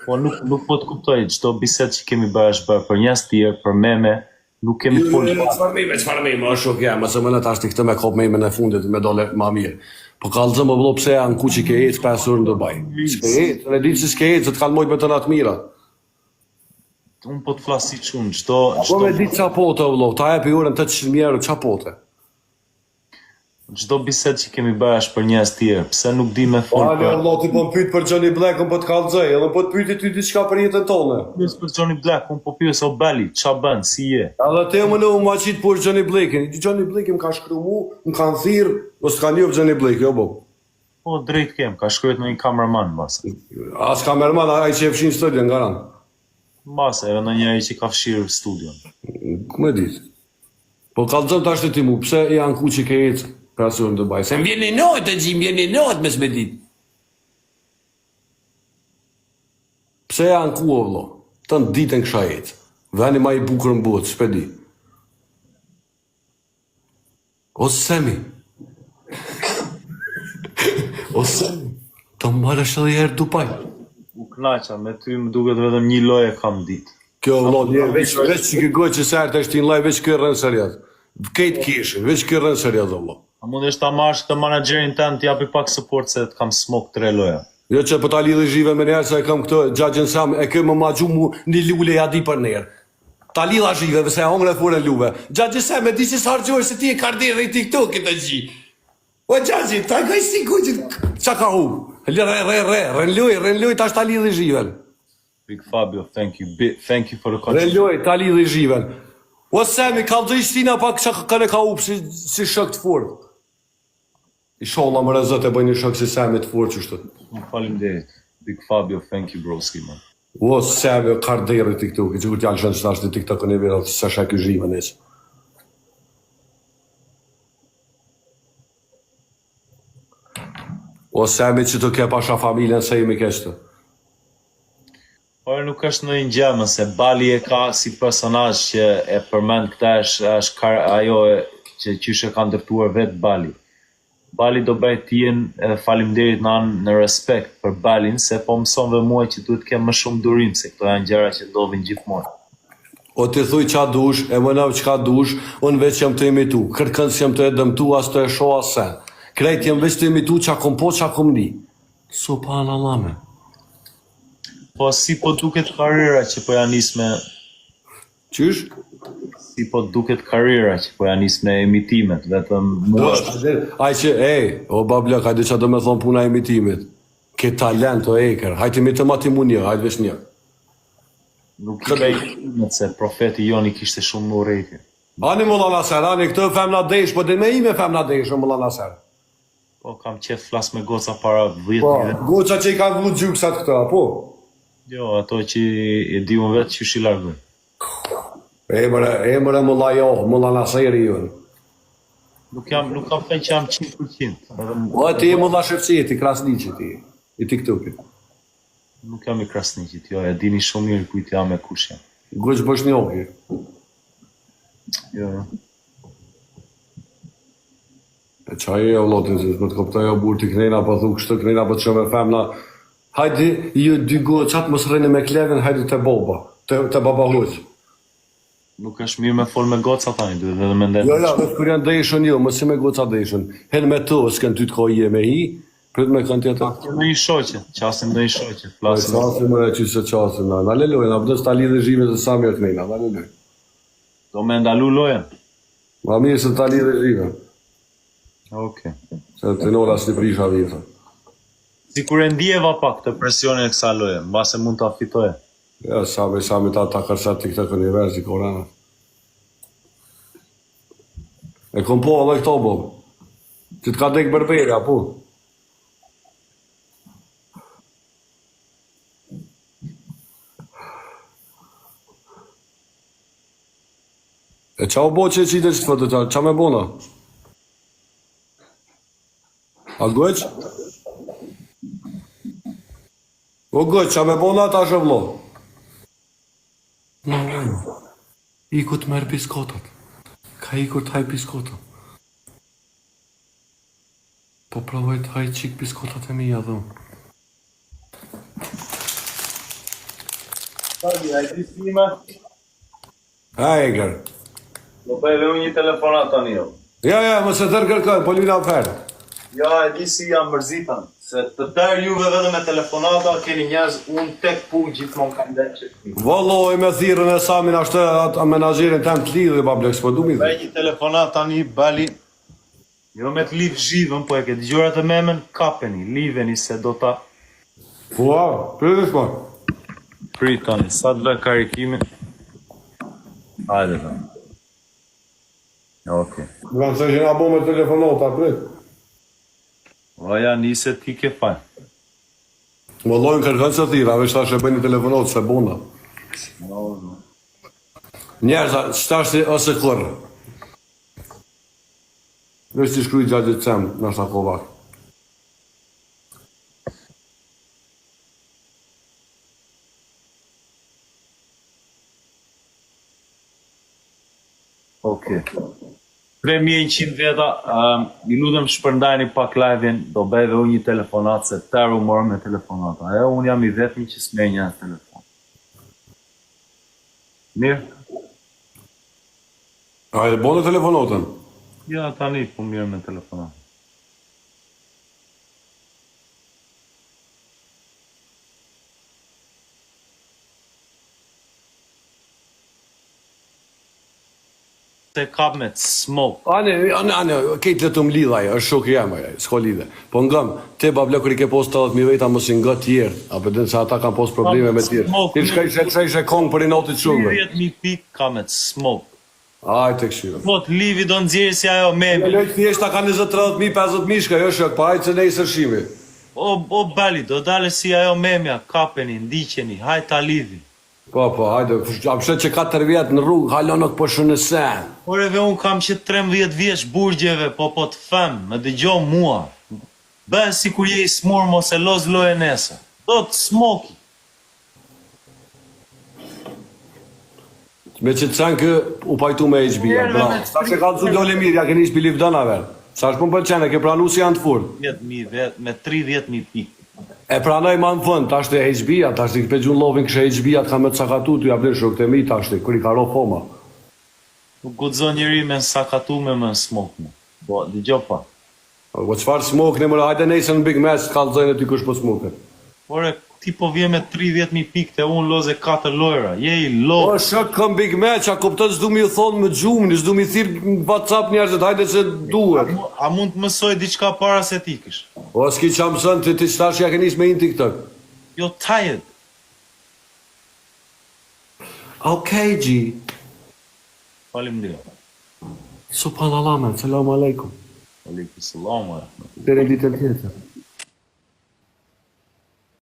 [SPEAKER 1] Po nuk nuk po të kuptoj, çdo bisedë që kemi bërë është bërë për njerëz tjerë, për meme, nuk kemi
[SPEAKER 2] Jo,
[SPEAKER 1] fol.
[SPEAKER 2] jo, jo, çfarë meme, çfarë meme, është shok jam, mos e më tash ti këtë me kop memen e fundit me dole ma mirë. Po kallzëm o vëlla pse janë ku që ke ecë 5 orë në Dubai. S'ke ecë, e di që s'ke ecë, të kanë mojt me të atë mira.
[SPEAKER 1] Unë po të flas si çun, çdo
[SPEAKER 2] Po
[SPEAKER 1] çdo
[SPEAKER 2] me ditë qa pote o vëlla, ta jepi orën 800.000 euro qa pote.
[SPEAKER 1] çdo bisedë që kemi bërë është për njerëz tjerë. Pse nuk di me fol
[SPEAKER 2] Ale
[SPEAKER 1] për
[SPEAKER 2] vëlla, ti po më pyet për Johnny Blackun, po të kallzoj, edhe po të pyeti ty diçka për jetën tonë.
[SPEAKER 1] Pyes për Johnny Black, unë po pyes o Bali, qa bën, si je?
[SPEAKER 2] Edhe te më në ma qitë për Johnny Blackin. Johnny Black më ka shkru mu, më kanë thirr, mos ka njoh Johnny Black, jo bo.
[SPEAKER 1] Po drejt kem, ka shkruajt në një kameraman mbase.
[SPEAKER 2] As kamerman, ai që e fshin studion, garant.
[SPEAKER 1] Mbase edhe në njëri që ka fshirë studion.
[SPEAKER 2] Ku me ditë? Po kallzon tash ti mu, pse janë ku që ke ecë pesë orë në Dubai?
[SPEAKER 3] Se më vjen një notë, të gji, më vjen një notë, mes me ditë.
[SPEAKER 2] Pse janë ku o vëlla? Tën ditën kisha ecë. Veni ma i bukur në botë, s'pe di. O Semi. O Semi. Të marrësh edhe një herë Dubai.
[SPEAKER 1] U knaqa, me ty më duket vetëm një lojë e kam ditë.
[SPEAKER 2] Kjo vëlla, një veç veç që kërkoj që sa herë të është në live veç ky rrën serioz. Kejt kishin, veç ky rrën serioz o vëlla.
[SPEAKER 1] A mundesh ta marrësh këtë manaxherin tënd të japi pak support se të kam smoke tre loja.
[SPEAKER 2] Jo që po ta lidhi zhive me njerë se e kam këtë gjagjën sam, e kë më ma gju mu një lule ja di për nërë. Ta lidha zhive, se e hongre fure luve. Gjagjën sam, e di që s'hargjoj se ti e kardire i TikTokit të gji. O gjagji, ta gëj si kuqit, qa ka hu? Re, re, re, re në luj, re në luj, tash ta lidhi zhiven.
[SPEAKER 1] Big Fabio, thank you. Big, thank you for the
[SPEAKER 2] Re në
[SPEAKER 1] contribution.
[SPEAKER 2] luj, ta lidhi zhiven. O Semi, ka dhë ishtina pak qa këne ka hup si, si shok të fort. Inshallah më rezot e bëj një shok si Semi të fort qështu.
[SPEAKER 1] Faleminderit. Big Fabio, thank you broski man.
[SPEAKER 2] O Semi, karderi TikTokit, që kur t'jalë shënë që tash në TikTokun e vera, sa shë ky zhiven e O Semi që të ke pasha familjen se jemi keq të.
[SPEAKER 1] Por nuk është ndonjë gjë më se Bali e ka si personazh që e përmend këtë është është kar, ajo e, që qysh e ka ndërtuar vet Bali. Bali do bëj tijen edhe faleminderit në anë në respekt për Balin se po mëson dhe mua që duhet të kem më shumë durim se këto janë gjëra që ndodhin gjithmonë.
[SPEAKER 2] O ti thuj qa dush, e më nëvë qka dush, unë veç jam të imitu, kërkën s'jam të e dëmtu, as të e shoh as sen. Krejt jam veç të imitu qa kom po, qa kom ni. Subhanallah me.
[SPEAKER 1] Po si po duket karriera që po ja nis me
[SPEAKER 2] Qysh?
[SPEAKER 1] si po duket karriera që po ja nis me imitimet, vetëm mua
[SPEAKER 2] Ai që, ej, o babla, ka di qa do me thonë puna e imitimit. Ke talent o eker, hajtë imitë ma ti mu një, hajtë veç një.
[SPEAKER 1] nuk i bëj imitimet se profeti joni kishte shumë urrejtje.
[SPEAKER 2] Ani mulla Naser, ani këtë femna desh, po dhe me ime femna desh, o mulla Naser.
[SPEAKER 1] Po kam qef flas me goca para 10
[SPEAKER 2] Po,
[SPEAKER 1] vite.
[SPEAKER 2] goca që i kanë vu gjyksat këto, apo?
[SPEAKER 1] Jo, ato që e di unë vetë qysh i largoj.
[SPEAKER 2] E mëre, e mëre mulla jo, mulla Naseri jonë.
[SPEAKER 1] Nuk jam nuk kam thënë që jam 100%. Edhe
[SPEAKER 2] Po ti je mulla Shefqeti, Krasniqi ti, i TikTokit.
[SPEAKER 1] nuk jam i Krasniqit, jo, e dini shumë mirë kujt jam e kush jam.
[SPEAKER 2] Goq boshnjoki.
[SPEAKER 1] Jo, jo.
[SPEAKER 2] E qa je o vlla ti se s'po të kuptoj o burr ti knena po thu kështu knena po të shoh me femna hajde ju dy gocat mos rrini me Klevin hajde te baba te te baba hoxh.
[SPEAKER 1] Nuk është mirë me fol me goca tani, duhet edhe me ndenë.
[SPEAKER 2] Jo, jo, vetë kur janë deshën jo, mos me goca deshën. Hen me to, s'ken ty të ka je me hi, prit me kanë tjetër.
[SPEAKER 1] Në një shoqe, qasim në një shoqe,
[SPEAKER 2] flasim. Qasim, më që se qasim, na, na lelojnë, na bëdës ta lidhe zhime se sa mirë të na, na lelojnë.
[SPEAKER 1] Do me ndalu lojën.
[SPEAKER 2] Ma mirë se ta lidhe zhime.
[SPEAKER 1] Okej.
[SPEAKER 2] Se të nora s'ni prisha vjetër.
[SPEAKER 1] Sikur e ndjeva pak të presionin e kësaj loje, mbase mund ta fitoje.
[SPEAKER 2] Ja, Sami, Sami ta ta kërcet TikTok univers i korana. E kom po edhe këto, bo. Që të ka dek berberi, apo? E qa u bo që e qitë që të fëtë, qa, qa me bona? A goq? O goq, qa me bona tash o vlo? No, no. Iku të merr biskotat. Ka ikur të haj biskotat. Po provoj të haj qik biskotat e mia dhe unë.
[SPEAKER 1] Sali, a e di si me?
[SPEAKER 2] Ha, Eger.
[SPEAKER 1] Do bëj edhe unë një telefonat tani jo.
[SPEAKER 2] Ja, ja, mos e thërr kërkon, po lyna fer.
[SPEAKER 1] Ja, e di si jam mërzitën, se të tërë juve vetëm me telefonata keni njerëz, unë tek punë gjithmonë kam lënë
[SPEAKER 2] që të Valloj me thirrën e Samin ashtu atë menaxherin tem të lidhi pa blek, s'po du mi.
[SPEAKER 1] Bëj një telefonat tani Bali. Jo me të lidh zhivën, po e ke dëgjuar atë memen, kapeni, lidheni se do ta
[SPEAKER 2] Po, a, pritësh pak.
[SPEAKER 1] Prit tani, sa të vë karikimin. Hajde tani. Okej.
[SPEAKER 2] Më se që na bo me telefonata, prit.
[SPEAKER 1] O ja nise ti ke faj.
[SPEAKER 2] Valloj në kërkon se thirra, veç tash e bëj një telefonat se bona.
[SPEAKER 1] No, no.
[SPEAKER 2] Njerëz, ç'tash ose kurrë. Veç t'i shkruj xhaxhit tem, nashta ko vakt.
[SPEAKER 1] Okej. 3100 veta, um, ju lutem shpërndajeni pak live-in, do bëj edhe unë një telefonat se tërë u morëm me telefonata. Ajo unë jam i vetmi që s'merr një telefon. Mirë?
[SPEAKER 2] A e bone telefonatën?
[SPEAKER 1] Ja, tani po mirë me telefonatën. Te kap me smoke.
[SPEAKER 2] Ane, ane, ane, kejt le të më lidh ajo, është shoku jem ajo, s'ka lidhe. Po ngëm, te babla kur i ke pos 80.000 veta, mos i ngë tjerë, apo din se ata kanë pos probleme me tjerë. Ti shka ishe, shka ishe kongë për inatit shokëve.
[SPEAKER 1] 30.000 pik ka me smoke.
[SPEAKER 2] Aj të këshirë.
[SPEAKER 1] Po, të livi do nxjerrë si ajo meme.
[SPEAKER 2] Lojë thjeshta ka 20 30 mijë, 50 mijë shka, jo shok, pa hajtë se nesër shimi.
[SPEAKER 1] O, o Bali, do dalë si ajo memja, kapeni, ndiqeni, hajt ta lidhim.
[SPEAKER 2] Po, po, hajde, a pse që 4 vjet në rrugë, hala nuk po shënë sen.
[SPEAKER 1] Por edhe unë kam që 13 vjeç burgjeve, po po të them, më dëgjo mua. Bëj sikur je i smur, mos e loz lojën nesër. Do të smoki.
[SPEAKER 2] Me që të sen kë u pajtu me HB, bravo. Sa që ka të dole mirë, ja keni ishpi livdana ver. Sa është po më pëlqen, e ke pranu si janë të furt.
[SPEAKER 1] 10.000 vet me 30.000 pikë.
[SPEAKER 2] E pranoj ma në fund, tash të HB-a, tash të pe gjun lovin kështë HB-a të ka me të sakatu, ty ja blen shokët e mi tash të, kur i ka ro foma.
[SPEAKER 1] Nuk guxon njeri me në sakatu me më në smoke mu. Po, dëgjo pak.
[SPEAKER 2] Po çfarë smoke ne më hajde nesër në Big Match të kallzojnë ty kush po smoke.
[SPEAKER 1] Ore, ti po vje me 30.000 pikë te unë loze 4 lojra. Je i lodh.
[SPEAKER 2] Po shok kam Big Match, a kupton s'du mi thonë më gjumë, s'du mi thirr në WhatsApp njerëzit, hajde se duhet.
[SPEAKER 1] A, a mund të mësoj diçka para se t'ikësh?
[SPEAKER 2] O s'ki qa mëson ti ti tash ja ke nis me in TikTok.
[SPEAKER 1] Jo tired.
[SPEAKER 2] Okej G.
[SPEAKER 1] Faleminderit.
[SPEAKER 2] Subhanallah man, selam aleikum.
[SPEAKER 1] Aleikum selam wa rahmetullah.
[SPEAKER 2] Deri ditën tjetër.